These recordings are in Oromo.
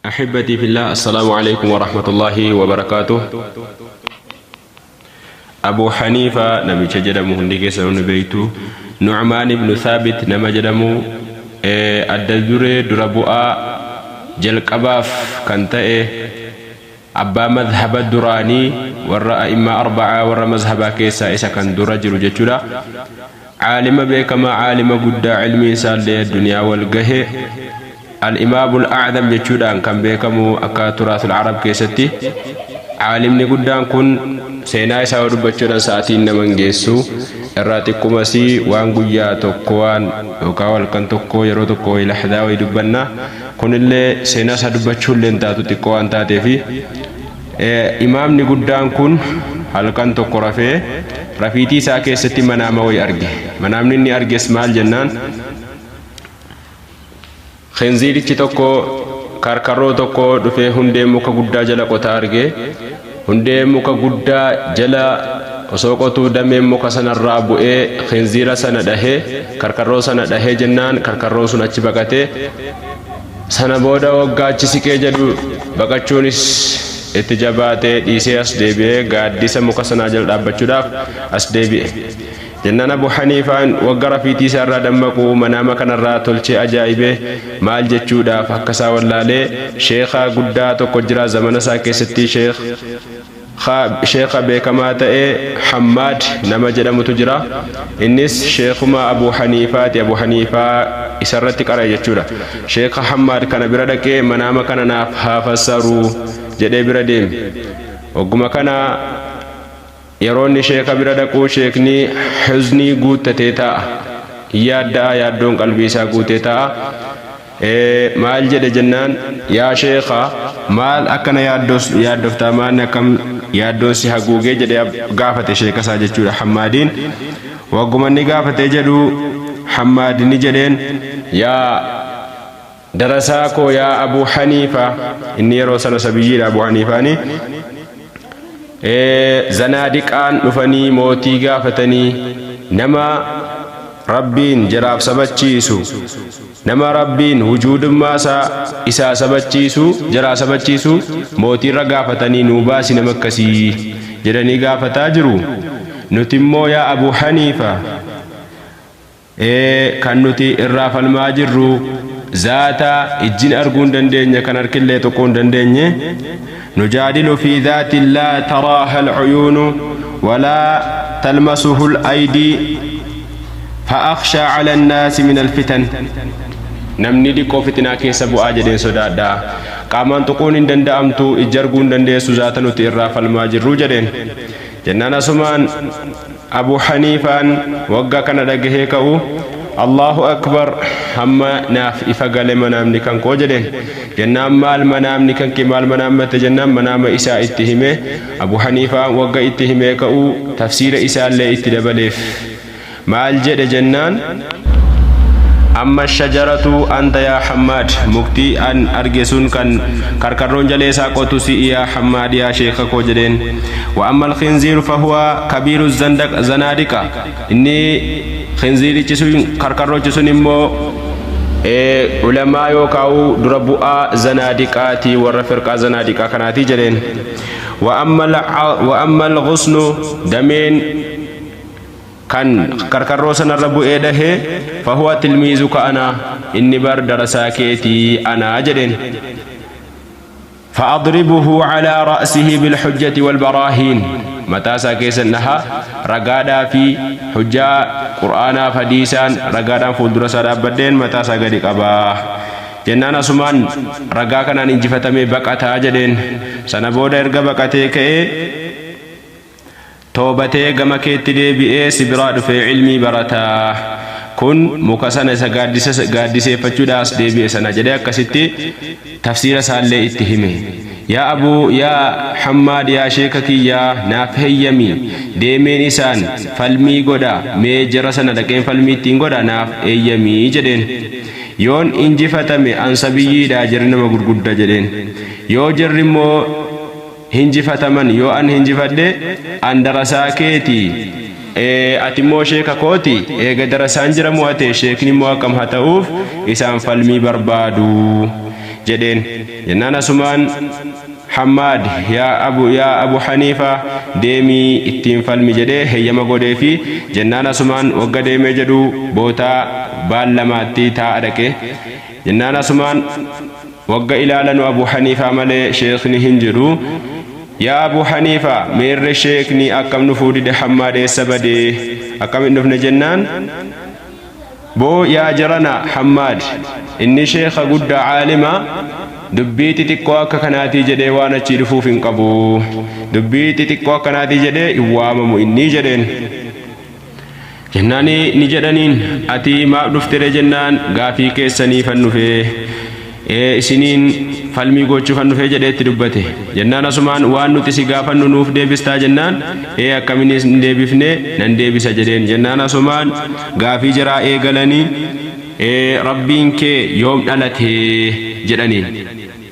أحبتي في الله، السلام عليكم ورحمة الله وبركاته. أبو حنيفة namicha jedhamu hundi keessan ni beektu. Nu'maan ibnu Thaabit nama jedhamu, adda duree dura bu'aa jalqabaaf kan ta'e, abbaa madhaba duraanii warra a'immaa arba'aa, warra mazhabaa keessaa isa kan dura jiru jechuudha. Caalima beekamaa, caalima guddaa, cilmi isaallee addunyaa wal gahe, al-imaamul a'zam jechuudhaan kan beekamu akka turaatul arab keessatti. Caalimni guddaan kun seenaa isaa dubbachuudhaan sa'aatiin nama hin geessu. Irraa xiqqumasii waan guyyaa tokko waan yookaan halkan tokko yeroo tokko wayii lahdaa wayii dubbanna. Kunillee seenaa isaa dubbachuullee hin taatu, xiqqoo waan taateefi. Imaamni guddaan kun halkan tokko rafee rafiitii isaa keessatti manaama wayii arge. Manaamni inni arges maal jennaan, khinziirichi tokko, karkarroo tokko dhufee hundee muka guddaa jala qotaa arge. Hundee muka guddaa jala osoo qotuu dameen muka sanarraa bu'ee khinziira sana dhahee, karkarroo sana dhahee jennaan, karkarroon sun achi baqatee. Sana booda waggaa achi siqee jedhu baqachuunis itti jabaatee dhiisee as deebi'ee gaaddisa muka sanaa jala dhaabbachuudhaaf as deebi'e. Jennaan Abu Haniifaan wagga rafiitii isaa irraa dammaqu manaama kanarraa tolchee ajaa'ibee, maal jechuudhaaf akka isaa wallaalee, sheekha guddaa tokko jira zamana isaa keessatti, sheekha beekamaa ta'e, Hammaad nama jedhamutu jira. Innis sheekuma Abu Haniifaati. Abu Haniifaa isarratti qara'e jechuudha. Sheekha Hammaad kana bira dhaqee, manaama kana naaf haa fassaru jedhee bira deeme. Ogguma kana yeroo inni sheeka bira dhaquu, sheekni huznii guuttatee taa'a, yaadda'a, yaaddoon qalbii isaa guutee taa'a. Maal jedhe jennaan, yaa sheeka, maal akkana yaaddoftaa? Maal akkam yaaddoon si haguugee jedhee gaafate sheeka isaa jechuudha Hammaadiin. Wagguma inni gaafatee jedhu, Hammaad ni jedheen, yaa darasaa koo, yaa Abu Haniifa, inni yeroo sana sabiyyiidha Abu Haniifaani, zanaadiqaan dhufanii mootii gaafatanii, nama Rabbiin jaraaf sabachiisu, nama Rabbiin wujuudummaa isaa sabachiisu, jaraa sabachiisu mootiirra gaafatanii, nuu baasi nama akkasii jedhanii gaafataa jiru. Nuti immoo, yaa Abu Haniifa, kan nuti irraa falmaa jirru zaata ijjin arguu hin dandeenye, kan harkillee tuquu hin dandeenye. نجادل في ذات لا تراها العيون ولا تلمسه الأيدي، فأخشى على الناس من الفتن. Namni dhiqoo fitinaa keessa bu'aa jedheen sodaadha. Qaamaan tuquun hin danda'amtu, ijji arguu hin dandeessu zaata nuti irraa falmaa jirru jedheen. Jennaan asumaan Abu Haniifaan waggaa kana dhagahee ka'u, Allahu akbar, hamma naaf ifa gale manaamni kan koo jedheen. Jennaan maal manaamni kan kee, maal manaammate jennaan, manaama isaa itti hime. Abu Haniifaan wagga itti himee ka'u tafsiira isaallee itti dabaleef. Maal jedhe jennaan, أما الشجرة أنت يا حماد, mukti an arge sun kan karkarroon jalee isaa qotu si'i, yaa Hammaad, yaa sheeka koo jedheen. وأما الخنزير فهو كبير الزنادقة, inni khinziirichi sun, karkarrochi sun immoo ulamaa yookaan dura bu'aa zanaadiqaati, warra firqaa zanaadiqaa kanaati jedheen. وأما الغصن, dameen kan karkarroo sanarra bu'ee dhahe, فهو تلميذك أنا, inni bar darasaa keetii anaa jedheen. فأضربه على رأسه بالحجة والبراهين, mataa isaa keessan dhaha, ragaadhaa fi hujjaa qur'aanaa fi hadiisaan, ragaadhaan fuuldura isaa dhaabbadheen mataa isaa gadi qabaa jennaan, asumaan ragaa kanaan injifatamee baqataa jedheen. Sana booda erga baqatee ka'ee toobatee gama keetti deebi'ee si biraa dhufee ilmii barataa, kun muka sana isa gaaddiseeffachuudhaas deebi'e sana jedhee akkasitti tafsiira isaallee itti hime. Yaa Abuu, yaa Hammaad, yaa sheeka kiyyaa, naaf heeyyami, deemeen isaan falmii godha, mee jara sana dhaqeen falmii ittiin godha, naaf eeyyamii jedheen. Yoon injifatame, an sabiyyiidha, jarri nama gurgudda jedheen. Yoo jarri immoo hinjifataman, yoo an hinjifadhe, an darasaa keeti, ati immoo sheeka kooti. Eega darasaan jira mo'ate, sheekni immoo akkam haa ta'uuf isaan falmii barbaadu? Jedheen. Jennaan asumaan Hammaad yaa Abu yaa Abu Haniifaa deemii ittiin falmi jedhee heyyama godheefi. Jennaan asumaan wagga deemee jedhu bootaa baallamaatti taa'a dhaqe. Jennaan asumaan wagga ilaalanu Abu Haniifaa malee sheekni hin jiru. Yaa Abu Haniifaa, meerre sheekni akkam dhufuu dide? Hammaad eessa badee, akkam hin dhufne? Jennaan, boo yaa jarana, Hammaad inni sheeka guddaa caalima, dubbii xixiqqoo akka kanaatii jedhee waan achii dhufuuf hin qabu, dubbii xixiqqoo akkanaatii jedhee hin waamamu inni jedheen. Jennaani ni jedhaniin, ati maaf dhuftere? Jennaan, gaafii keessaniifan dhufee, isiniin falmii gochuufan dhufee jedheetti dubbate. Jennaan asumaan, waan nuti si gaafannu nuuf deebistaa? Jennaan, ee, akkaminis hin deebifne, nan deebisa jedheen. Jennaan asumaan gaafii jaraa eegalanii, rabbiin kee yoom dhalate jedhaniin.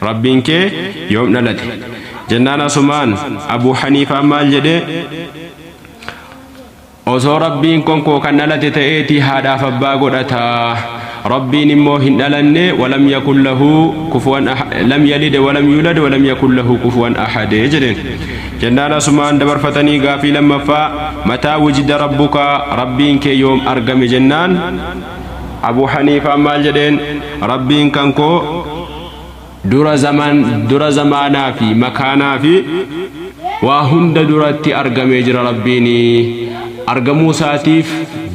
Rabbiin kee yoom dhalate jennaan asumaan Abuu Haniifaan maal jedhee? Osoo rabbiin konkoo kan dhalate ta'eeti haadhaaf abbaa godhata. Rabbiin immoo hin dhalanne. ولم يكن له كفوا، لم يلد ولم يولد ولم يكن له كفوا أحد jedheen. Jennaan asumaan dabarfatanii gaafii lammaffaa, متى وجد ربك, rabbiin kee yoom argame? Jennaan Abuu Haniifaan maal jedheen? Rabbiin kan koo dura zaman, dura zamaanaa fi makaanaa fi waa hunda duratti argamee jira. Rabbiin argamuu isaatiif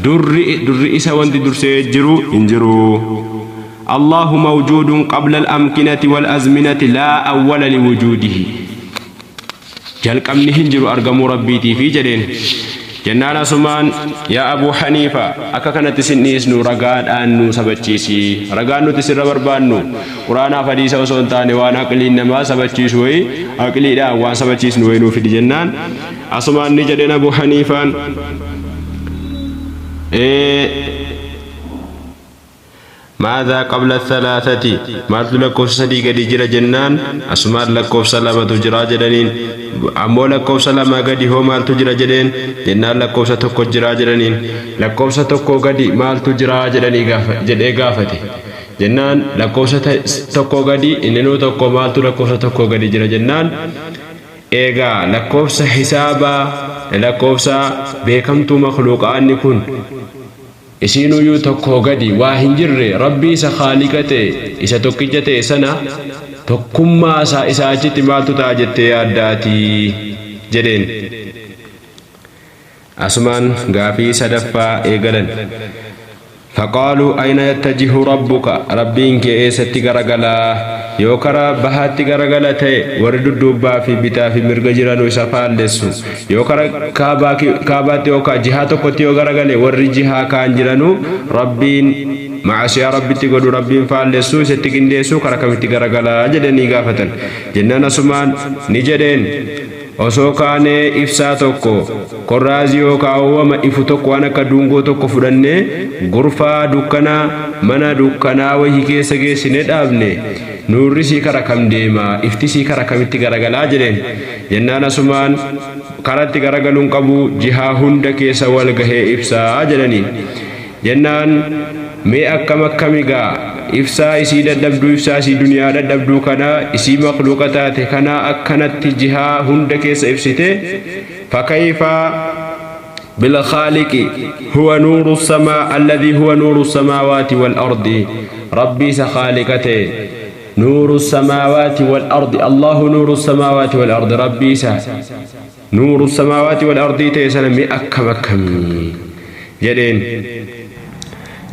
durri durri isa wanti dursee jiru hin jiru. الله موجود قبل الأمكنة والأزمنة، لا أول لوجوده. Jalqabni hin jiru argamuu rabbiitii fi jedheen. Jennaan asumaan, yaa Abuu Haniifa, akka kanatti sin dhiisnu, ragaadhaan nu sabachiisi. Ragaan nuti sirra barbaannu quraanaaf hadiisa osoo hin taane waan aqliin namaa sabachiisu wayi, aqliidhaan waan sabachiisnu wayi nuu fidi. Jennaan asumaan ni jedheen Abuu Haniifaan, ماذا قبل الثلاثة, maaltu lakkoofsa sadii gadi jira? Jennaan asumaan lakkoofsa lamatu jira jedhaniin. Ammoo lakkoofsa lama gadi hoo maaltu jira jedheen. Jennaan lakkoofsa tokko jira jedhaniin. Lakkoofsa tokko gadi maaltu jira jedhanii gaafa jedhee gaafate. Jennaan lakkoofsa tokko gadi inninuu tokko, maaltu lakkoofsa tokko gadi jira? Jennaan, eegaa lakkoofsa hisaabaa, lakkoofsa beekamtuu makluuqaanni kun isiinuyyuu tokkoo gadi waa hin jirre, rabbii isa khaaliqa ta'e, isa tokkicha ta'e sana tokkummaa isaa isa achitti maaltu ta'a jettee yaaddaatii jedheen. Asumaan gaafii sadaffaa eegalan. فقالوا أين يتجه ربك, rabbiin kee eessatti garagalaa? Yoo karaa bahaatti garagala ta'e, warri dudduubbaa fi bitaa fi mirga jiranu isa faallessu. Yoo karaa kaabaatti yookaan jihaa tokkotti yoo garagale, warri jihaa kaan jiranu rabbiin macasiyaa rabbitti godhu, rabbiin faallessu, isatti qindeessu. Karaa kamitti garagalaa jedhanii gaafatan. Jennaan asumaan ni jedheen, osoo kaanee ibsaa tokko, korraazii yookaan uumama ifu tokko, waan akka dungoo tokko fudhannee gurfaa dukkanaa, mana dukkanaa wayii keessa geessine dhaabne, nuurri sii kara kam deema? Ifti sii kara kamitti garagalaa jedheen. Jennaan asumaan karatti garagaluun qabu, jihaa hunda keessa wal gahee ibsaa jedhaniin. Jennaan, mee akkam akkami gaa ibsaa isii dadhabduu, ibsaa isii duniyaa dadhabduu kana, isii makluuqa taate kana akkanatti jihaa hunda keessa ibsite, فكيف بالخالق هو نور السماء، الذي هو نور السماوات والأرض؟ ربي سخالقته نور السماوات والأرض، الله نور السماوات والأرض، ربي سا نور السماوات والأرض تيسنا مي أكم أكمي jedheen.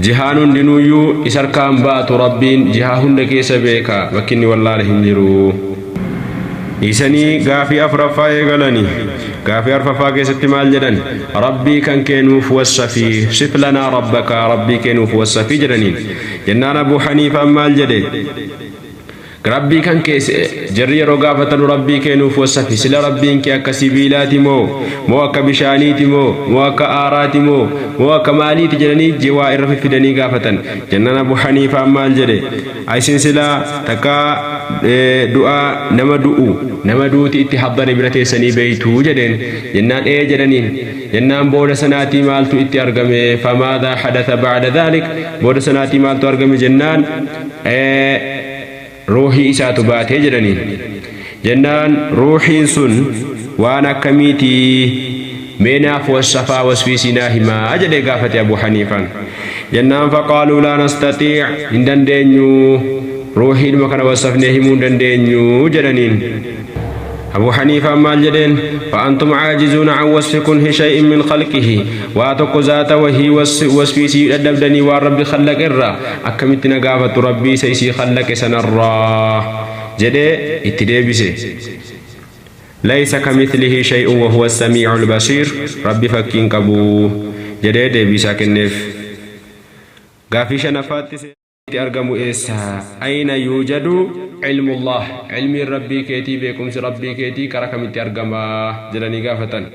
Jihaan hundinuuyyuu isa harkaan baatu. Rabbiin jihaa hunda keessa beeka, bakki inni wallaala hin jiru. Dhiisanii gaafii afuraffaa eegalanii. Gaafii arfaffaa keessatti maal jedhan? Rabbii kan kee nuuf wassafii, صف لنا ربك, rabbii kee nuuf wassafii jedhaniin. Jennaan Abuu Haniifaan maal jedhe? Rabbii kan kee jarri yeroo gaafatanu, rabbii kee nuuf wassafi, sila rabbiin kee akka sibiilaati moo, moo akka bishaaniiti moo, moo akka aaraati moo, moo akka maaliiti jedhanii jiwaa irra fiffidanii gaafatan. Jennaan Abu Haniifaan maal jedhe? Isin silaa takka du'aa nama du'u, nama duuti itti habbare bira teessanii beeytuu jedheen. Jennaan ee jedhaniin. Jennaan booda sanaatii maaltu itti argame? فماذا حدث بعد ذلك, booda sanaatii maaltu argame? Jennaan Ruuhii isaatu baatee jedhaniin. Jennaan ruuhiin sun waan akkamiitii mee naaf wassafaa, wasfiisii naa himaa jedhee gaafate Abu Haniifaan. Jennaan faqaaluu laa nastaxiic, hin dandeenyu, ruuhiidhuma kana wassafnee himuu hin dandeenyu jedhaniin. Abu Haniifaan maal jedheen? Fa'antum caajizuuna can wasfi kunhi shay'in min khalqihi, waa tokko zaata wahii wasfiisii dadhabdanii waan Rabbi khallaqe irraa, akkamitti na gaafattu Rabbii isa isii khallaqe sanarraa jedhee itti deebise. Laysa kamithlihi shay'un wa huwa as-samii'ul basiir, Rabbi fakkiin qabu jedhee deebiisaa kenneef. Gaafii shanaffaatti itti argamu eessa? Ayna yuujadu ilmullah, ilmiin Rabbii keetii, beekumsi Rabbii keetii kara kamitti argama jedhanii gaafatan.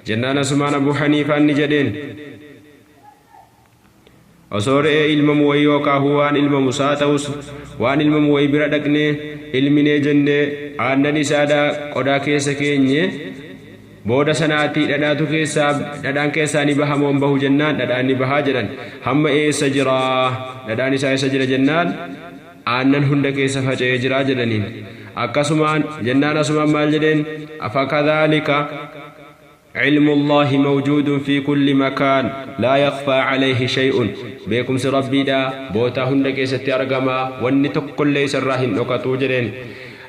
Jennaan asumaan Abu Haniifaan ni jedheen, osoo re'ee ilmamu wayii yookaahuu waan ilmamu saa ta'us waan ilmamu wayii bira dhaqnee ilminee jennee aannan isaadhaa qodaa keessa keenye, booda sanaatii dhadhaatu keessaa, dhadhaan keessaa ni baha moo hin bahu jennaan, dhadhaan ni bahaa jedhan. Hamma eessa jira dhadhaan isaa, eessa jira jennaan, aannan hunda keessa faca'ee jira jedhaniin. Akkasumaan jennaan asumaan maal jedheen? Afakadhaalika علم الله موجود في كل مكان لا يخفى عليه شيء. Beekumsi Rabbiidha bootaa hunda keessatti argama, wanni tokkollee isarraa hin dhokatu jedheen.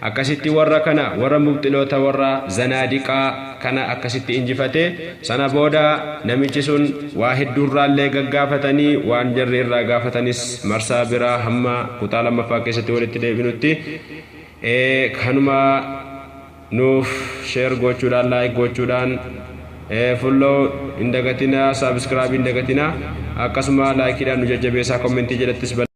Akkasitti warra kana, warra mubxiloota, warra zanaadiqaa kana akkasitti injifate. Sana booda namichi sun waa hedduurraallee gaggaafatanii, waan jarri irraa gaafatanis marsaa biraa hamma kutaa lammaffaa keessatti walitti deebinutti kanuma nuuf share gochuudhaan, like gochuudhaan, follow hin dagatinaa, subscribe hin dagatinaa, akkasuma likeiidhaan nu jajjabeessaa, commentii jedhattis.